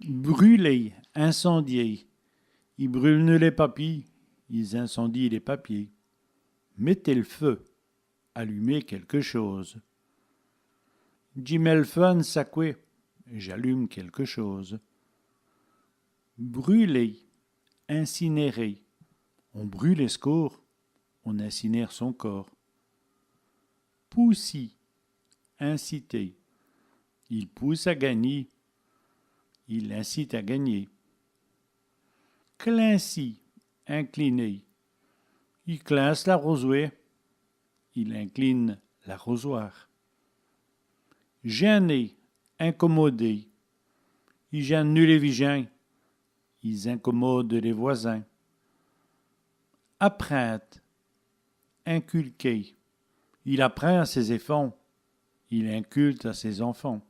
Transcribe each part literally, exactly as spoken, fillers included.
Brûler, incendier. I brûlenut lès papîs, ils incendient les papiers. Mète l' feu, allumer quelque chose. Dji mèt l' feu à 'ne saqwè, j'allume quelque chose. Brûler, incinérer. On brûle ès' côrps, on incinère son corps. Poussî, inciter. I pousse à gagnî, il incite à gagner. Clinsî, incliner. I clinse l'aroswè, il incline l'arrosoir. Jin.ner, incommoder. I jin.nenut lès vijins, ils incommodent les voisins. Aprinde, inculquer. Il aprind à sès-èfants, il inculque à ses enfants.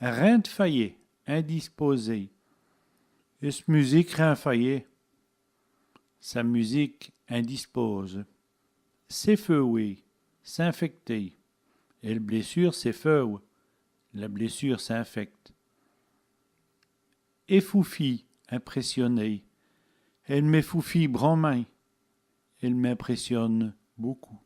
Rinde fayèt, indisposer. Ès' musique rind fayèt, sa musique indispose. S'èfewer, s'infecter. Èl blèssure s'èfewe, la blessure s'infecte. Èfoufî, impressionner. Èle m'èfoufîye branmint, elle m'impressionne beaucoup.